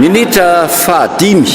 Minitra fahadimy,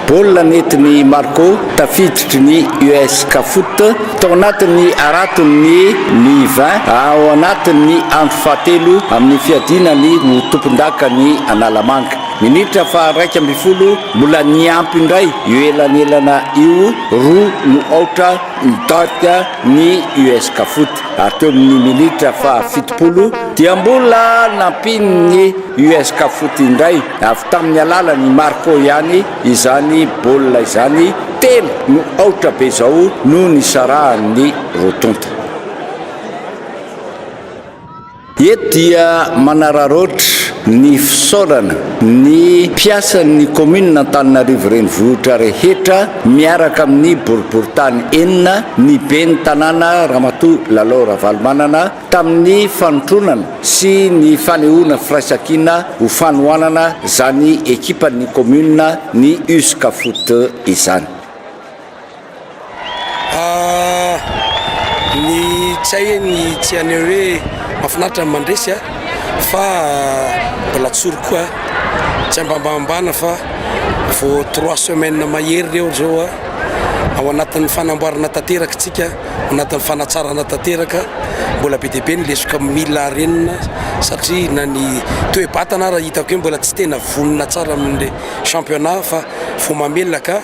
baolina nentin'i Marco tafiditry ny US Cafoot tao anatin'ny haraton'ny Mi-20 ao anatin'ny andro fahatelo amin'ny fiadiana ny ho tompondakan'i Analamanga. Minitra faha-11, mbola niampy indray io elanelana io, roa no aotra nitarika ny US Cafoot ary teo amin'ny minitra faha-70 dia mbola nampian'ny US Cafoot indray Avy tamin'ny alalan'i Marco ihany izany baolina izany, telo no aotra be izao no nisarahan'ny roa tonta. Eto dia manararaotra ny fisaorana ny mpiasan'ny kaominina Antananarivo Renivohitra rehetra miaraka amin'ny boriborintany enina, ny ben'ny tanàna Ramatoa Lalao Ravalomanana, tamin'ny fanotronana sy ny fanehoana firaisankina ho fanohanana izany ekipan'ny commune ny Uscafoot izany. Ny tsy hay ny tsy haneho hoe mahafinaritra ny mandresy fa mbola tsory koa tsy ambambambana fa vao trois semaines mahery reo zao ao anatin'ny fanamboarana tanteraka tsika. Anatin'ny fanatsarana tanteraka, mbola be dia be ny lesoka mila harenina satria na ny toe-batana ara hitako hoe mbola tsy tena vonona tsara amin'ilay championnat fa vao mamelona ka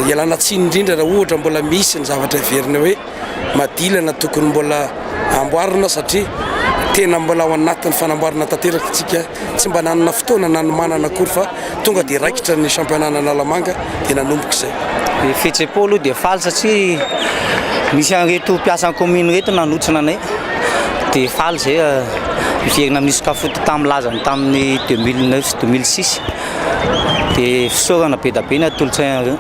ialana tsiny indrindra raha ohatra mbola misy ny zavatra heverina hoe madilana tokony mbola amboarina satria tena mbola ao anatin'ny fanamboarana tanteraka isika. Tsy mba nanana fotoana nanomanana akory fa tonga dia raikitra ny championnat an'Analamanga dia nanomboka izay. Ny fihetseham-po aloha dia faly satria nisy an'ireto mpiasan'ny commune ireto nanotrona anay dia faly izay hiverina amin'ny Uscafoot tamin'ny lazany tamin'ny 2009 sy 2006 dia fisaorana be dia be ny atolotsay an'ireo.